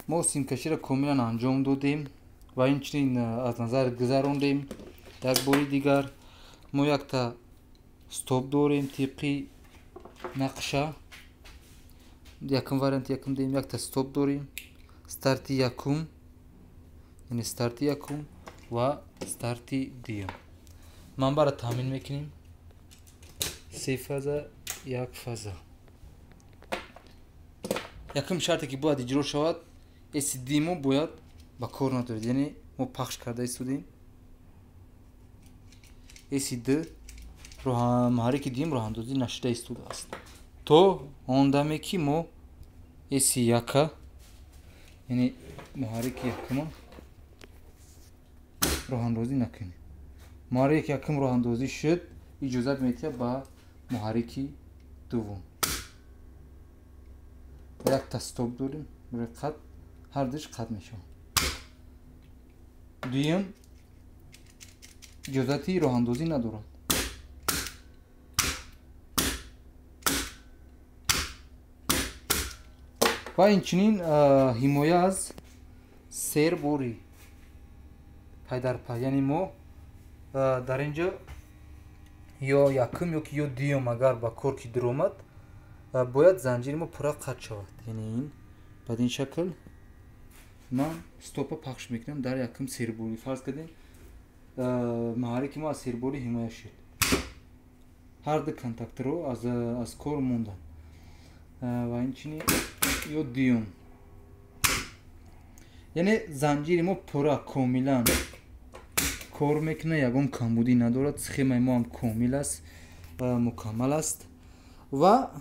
Мо симкаширо комилан анҷом додем ва инчунин аз назар гузарондем. Як бори дигар мо якта стоп дорем тибқи нақша. Якум вариант якум дем, якта стоп дорем. Старти якум, яъне старти якум ва старти дуюм. Манбаъро таъмин мекунем. Се фаза, як фаза. Якум шарте ки бояд иҷро шавад, SD мо бояд ба кор надорад, яъне мо пахш карда истодем. SD муҳаррики дуюм роҳандозӣ нашуда истодааст. То он даме ки мо S1, яъне муҳаррики якума роҳандозӣ накунем. Муҳаррики якум роҳандозӣ шуд, иҷозат медиҳад ба муҳаррики дуввум. Якта стоп дорем, қад ҳар душ қад мешавад. Дуюм иҷозати роҳандозӣ надорад. Ва инчунин ҳимоя аз серборӣ пайдарпай, яъне мо дар инҷо ё якум ё ки ё дуюм агар ба кор ки дуромад, бояд занҷири мо пурра қатъ шавад. Яъне ин бад ин шакл ман стопа пахш мекунам дар якум серборӣ. Фарз кардем муҳаррики мо аз серборӣ ҳимоя шуд, ҳар ду контакторро аз кор монданд. Ва инчунин ё дуюм, яъне занҷири мо пурра комилан кор мекунад, ягон камбудӣ надорад. Схемаи мо ҳам комил аст, мукаммал аст. Ва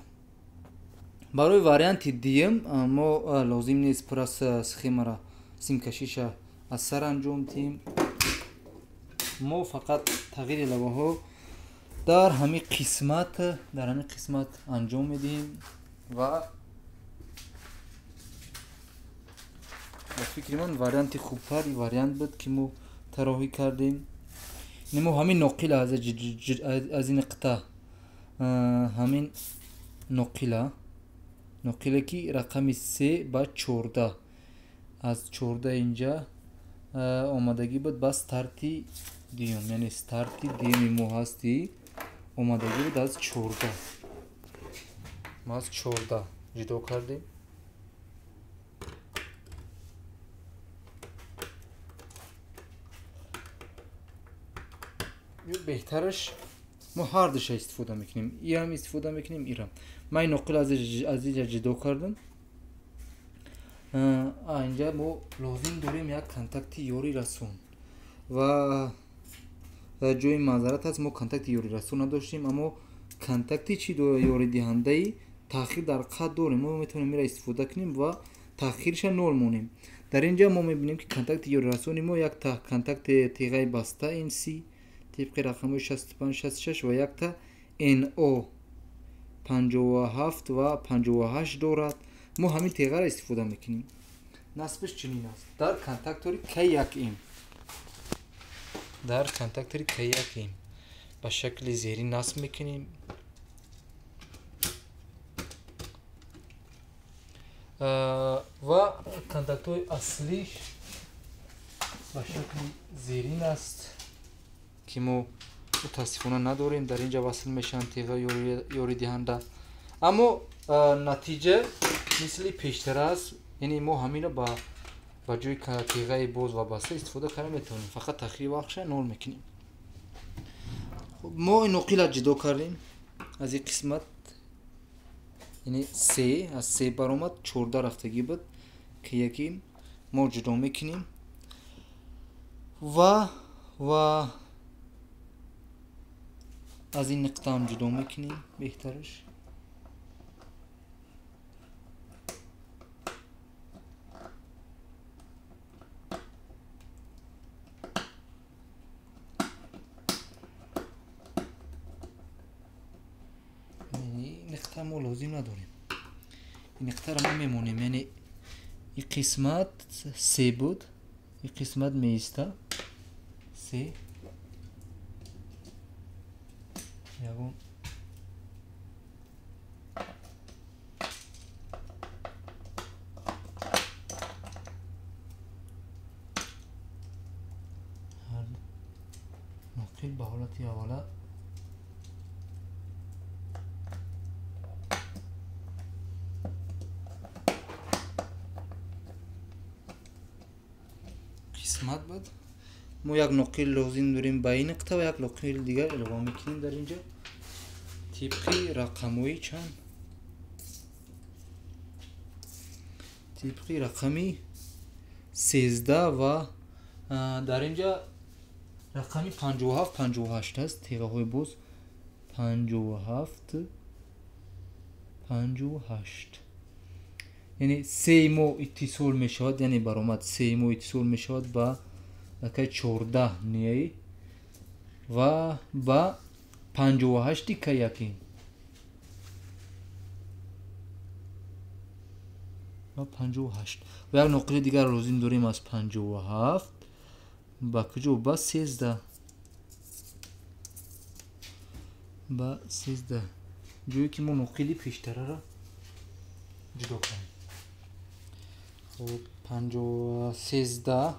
барои варианти дуюм мо лозим нест пурра схемаро симкашиша аз сар анҷом диҳем. Мо фақат тағйири лаваҳо дар ҳамин қисмат анҷом медиҳем ва ба фикри ман варианти хубтар вариант буд ки мо тароҳӣ кардем. Мо ҳамин ноқила аз ин қита, ҳамин ноқиле ки рақами 3 ба 14 аз 14 инҷа омадагӣ буд ба старти дуюм, яъне старти дуюми мо ҳасти омадагӣ буд аз 14. Мо аз 14 ҷудо кардем. Беҳтараш мо ҳар душа истифода мекунем, ирам истифода мекунем, ирам. Ман ин ноқил аз инҷа ҷудо кардам. Инҷа мо лозим дорем як контакти ёрирасон ва ҷои маъзарат аст, мо контакти ёрирасон надоштем, аммо контакти чи ёридиҳандаи таъхир дар қад дорем. Мо метавонем инро истифода кунем ва таъхирша нол монем. Дар инҷа мо мебинем ки контакти ёрирасони мо якта контакти теғаи баста NC тибқи рақамҳои 65, 66 ва якта NO 57 ва 58 дорад. Мо ҳамин теғаро истифода мекунем. Насбаш чунин аст: дар контактори K1M, дар контактори K1M ба шакли зерин насб мекунем. Ва контактҳои аслиш ба шакли зерин аст ки мо мутаассифона надорем. Дар инҷа васл мешаванд теға ёридиҳанда, аммо натиҷа мисли пештара аст. Яъне мо ҳаминро ба ҷои теғаи боз ва баста истифода карда метавонем, фақат таъхири вақтша нол мекунем. Мо ин ноқила ҷудо кардем аз ин қисмат, яъне се аз се баромад, 14 рафтагӣ буд ки яки мо ҷудо мекунем ва аз ин нуқтаам ҷудо мекунем. Беҳтараш нуқта мо лозим надорем, ин нуқтаро мо мемонем. Яъне ин қисмат се буд, ин қисмат меиста се, ягон Ноқил ба ҳолати аввала қисмат буд. Мо як ноқил лозим дорем ба ин нуқта ва як ноқили дигар илова мекунем дар инҷо тибқи рақамҳои чанд? Тибқи рақами 13 ва дар инҷа рақами 57 58 аст. Теғаҳои боз 57 58, яъне сеи мо иттисол мешавад, яъне баромад сеи мо иттисол мешавад ба лакаи 14 неи ва ба 58 каяки ва 58. Ва як ноқили дигар лозим дорем аз 57 ба куҷо? Ба 13, ба 13, ҷое ки мо ноқили пештараро ҷудо кунем. Хуб, 13,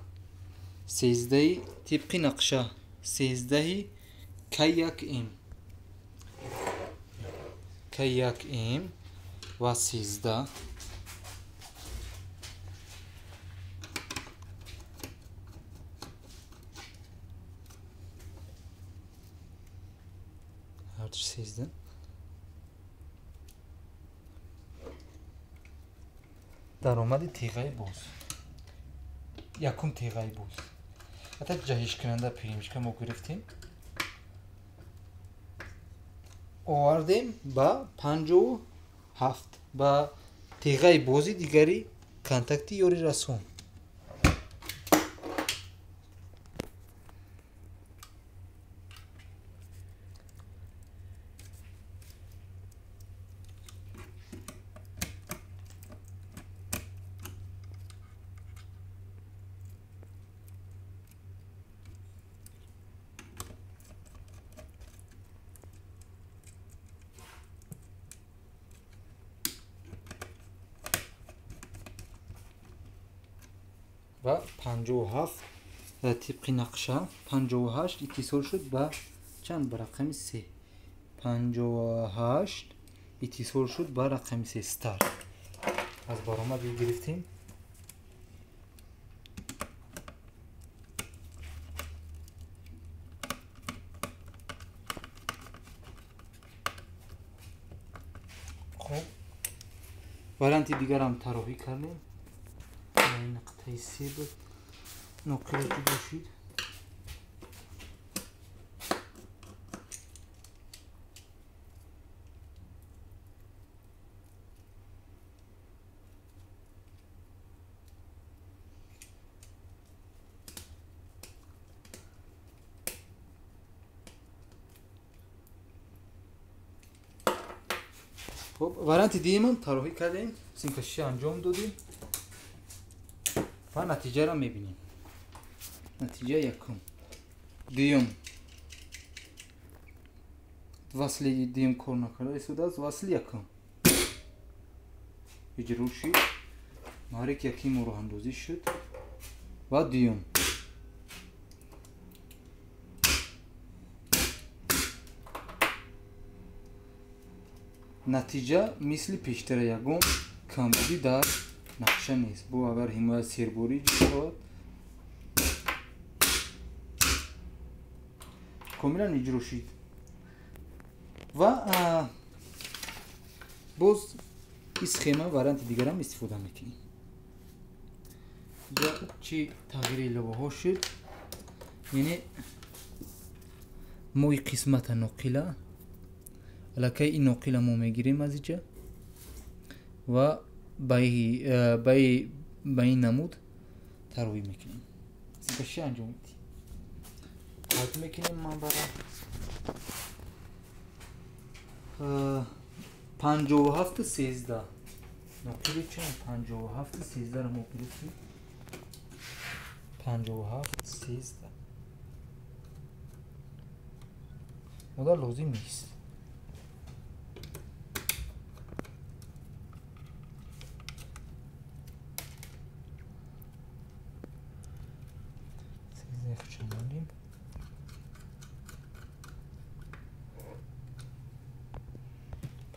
13 тибқи нақша 13 К1М, К1М ва 13. Ҳардуш 13. Даромади теғаи боз, якум теғаи боз, ҳатто ҷаҳишкунанда перемычка мо гирифтем, овардем ба 57 ба теғаи бози дигари контакти ёрирасон. Ва 57 тибқи нақша 58 иттисол шуд ба чанд? Ба рақами 3. 58 иттисол шуд ба рақами 3 старт. Аз баромад гирифтем. Хуб, варианти дигарам тарроҳӣ кардем. Нуқтаи се буд, ноқило ҷудо шуд. Хуб, варианти дуюмам тарроҳӣ кардем, симкашиши анҷом додем ва натиҷаро мебинем. Натиҷа якум, дуюм васли дуюм кор накарда истодааст, васли якум иҷро шуд, муҳаррик яким роҳандозӣ шуд ва дуюм натиҷа мисли пештара, ягон камбудӣ дар нақша нест. Бо агар ҳимоят серборӣ шавад, комилан иҷро шуд. Ва боз ин схема варианти дигарам истифода мекунем. Чӣ тағйири иловаҳо шуд? Яъне мо ин қисмата ноқила, аллакай ин ноқила мо мегирем аз инҷа ва ба ин намуд тарроҳӣ мекунем. Симкашиши анҷом медиҳем, қайд мекунем манбара 57 13. Ноқили чанд? 57 13-ро мо гирифтем. 57 13 модар лозим нест.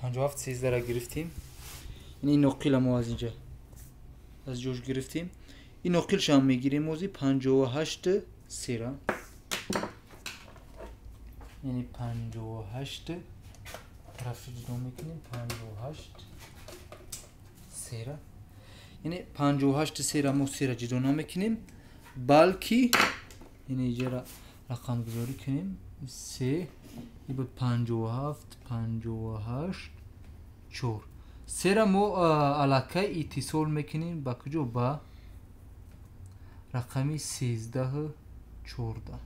57 13 гирифтем. Ин ноқила мо аз инҷа аз ҷош гирифтем. Ин ноқилшам мегирем ози 58 сера. Яъне 58 тарафи ҷудо мекунем 58 сера. Яъне 58 сера мо сера ҷудо намекунем, балки яъне иҷара рақамгузорӣ кунем 3 ибо 57 58 4 сера мо аллакай иттисол мекунем ба куҷо? Ба рақами 13 14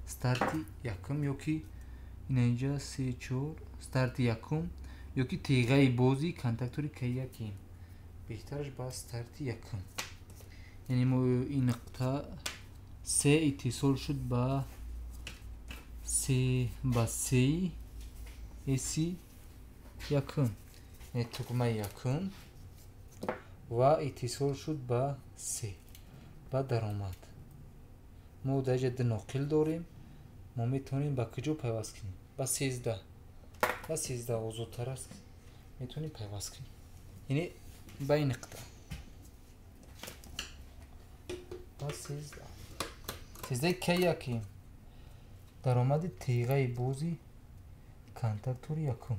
старти якум ёки ина инҷа 3 4 старти якум ёки теғаи бози контактори К1. Беҳтараш ба старти якум. Яъне мо ин нуқта се иттисол шуд ба се ба сеи эси якум, яъне тугмаи якум ва иттисол шуд ба се ба даромад. Мо дар инҷа ду ноқил дорем. Мо метавонем ба куҷо пайваст кунем? Ба 13. Ба 13 озодтар аст, метавонем пайваст кунем. Яъне ба ин нуқта ба 13. 13 К1 даромади теғаи бози контактори якум.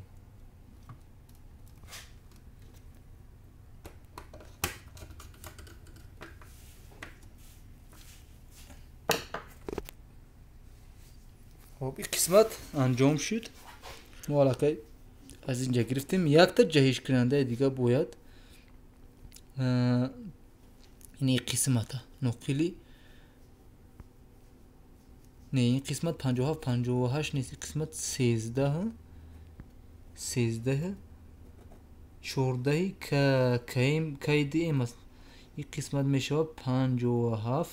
Хоб, ин қисмат анҷом шуд. Мо аллакай аз инҷа гирифтем. Якта ҷаҳишкунандаи дига бояд ин қисмата ноқили не, ин қисмат 57 58 нест, ин қисмат 13 13 14 КМ КДМ аст. Ин қисмат мешавад 57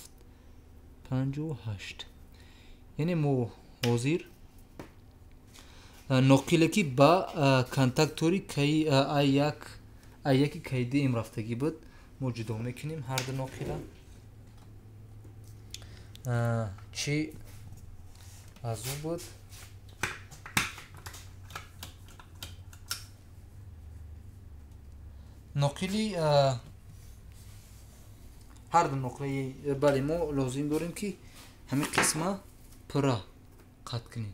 58. Яъне мо ҳозир ноқиле ки ба контактори А1 А1 КДМ рафтагӣ буд, мо ҷудо мекунем ҳар ду ноқила. Чи аз ӯ буд? Ноқили ҳар ду ноқили, бале, мо лозим дорем ки ҳамин қисма пурра қатъ кунем.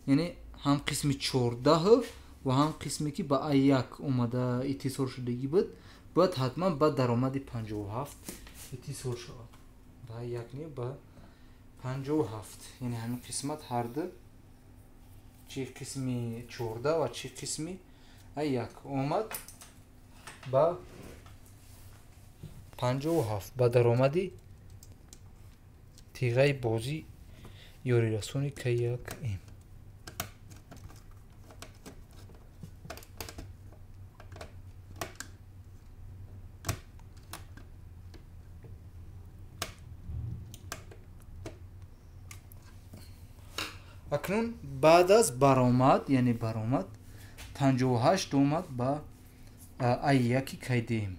Яъне ҳам қисми 14 ва ҳам қисме ки ба А1 омада иттисол шудагӣ буд, бояд ҳатман ба даромади 57 иттисол шавад. Ба А1 не, ба 57. Яъне ҳамин қисмат ҳар ду, чи қисми 14 ва чи қисми А1 омад ба 57 ба даромади теғаи бозӣ ёрирасони К1М. Акнун баъд аз баромад, яъне баромад 58 омад ба А1 КДМ.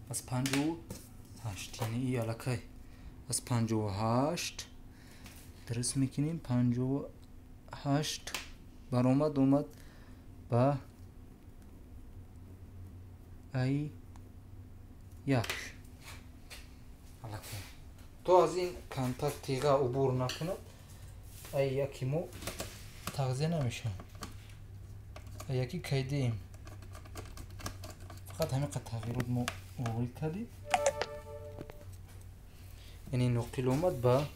Аз 58, яъне и аллакай аз 58 дуруст мекунем, 58 баромад омад ба А1. Аллакай то аз ин контакт теға убур накунад, А1 мо тағзия намешавад. А1 КДМ. Фақат ҳамин қад тағйирот мо ворид кардем. Яъне ноқил омад ба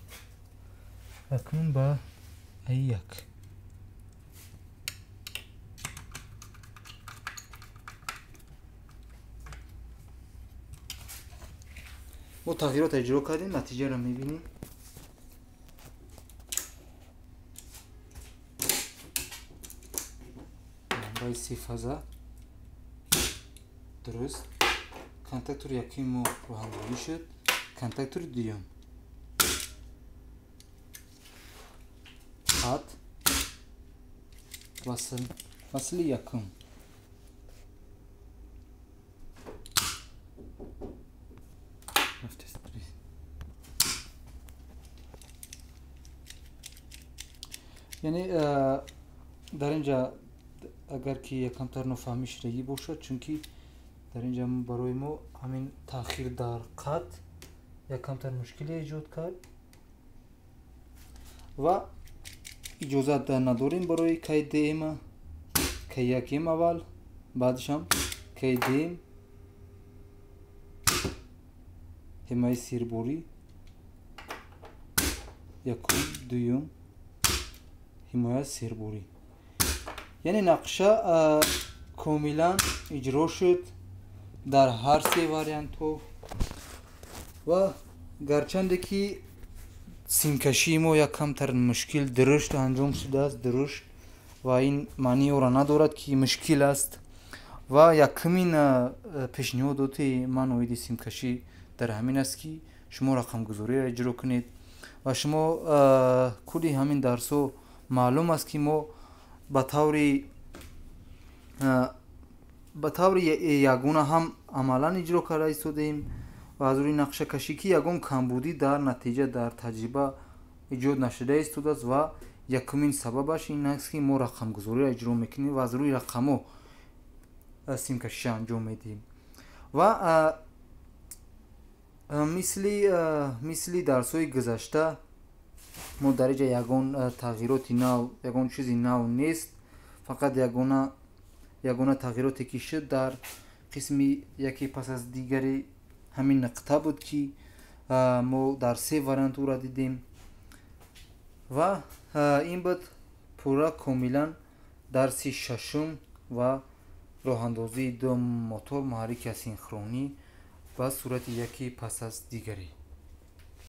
акнун ба А1. Мо тағйирот иҷро кардем, натиҷаро мебинем. Ламбаи сефаза дуруст. Контактори якум мо роҳандозӣ шуд. Контактори дуюм хат васл, васли якум. Яъне дар инҷа Агар ки якамтар нофаҳмӣ шудагӣ бошад, чунки дар инҷа барои мо ҳамин таъхир дар қат якамтар мушкиле эҷод кард ва иҷозат надорем барои кайдм, кайякм аввал, баъдашам кайдм, ҳимояи серборӣ якум, дуюм, ҳимоя серборӣ. Яъне нақша комилан иҷро шуд дар ҳар се вариантҳо. Ва гарчанде ки симкашии мо як камтар мушкил дурушт анҷом шудааст, дурушт, ва ин маънии онро надорад, ки мушкил аст. Ва якумин пешниҳодоти ман оиди симкашӣ дар ҳамин аст, ки шумо рақамгузориро иҷро кунед. Ва шумо кулли ҳамин дарсҳо маълум аст, ки мо ба таври ягона ҳам амалан иҷро карда истодаем ва аз рӯи нақшакашӣ, ки ягон камбудӣ дар натиҷа, дар таҷриба эҷод нашуда истодааст. Ва якумин сабабаш ин аст, ки мо рақамгузориро иҷро мекунем ва аз рӯи рақамҳо симкашиша анҷом медиҳем. Ва мисли дарсҳои гузашта мо дар инҷа ягон тағйироти нав, ягон чизи нав нест. Фақат ягона тағйироте, ки шуд, дар қисми яке пас аз дигари ҳамин нуқта буд, ки мо дар се вариант ӯра дидем. Ва ин буд пурра комилан дарси шашум ва роҳандозии ду мотор муҳаррики асинхронӣ ба сурати яке пас аз дигаре.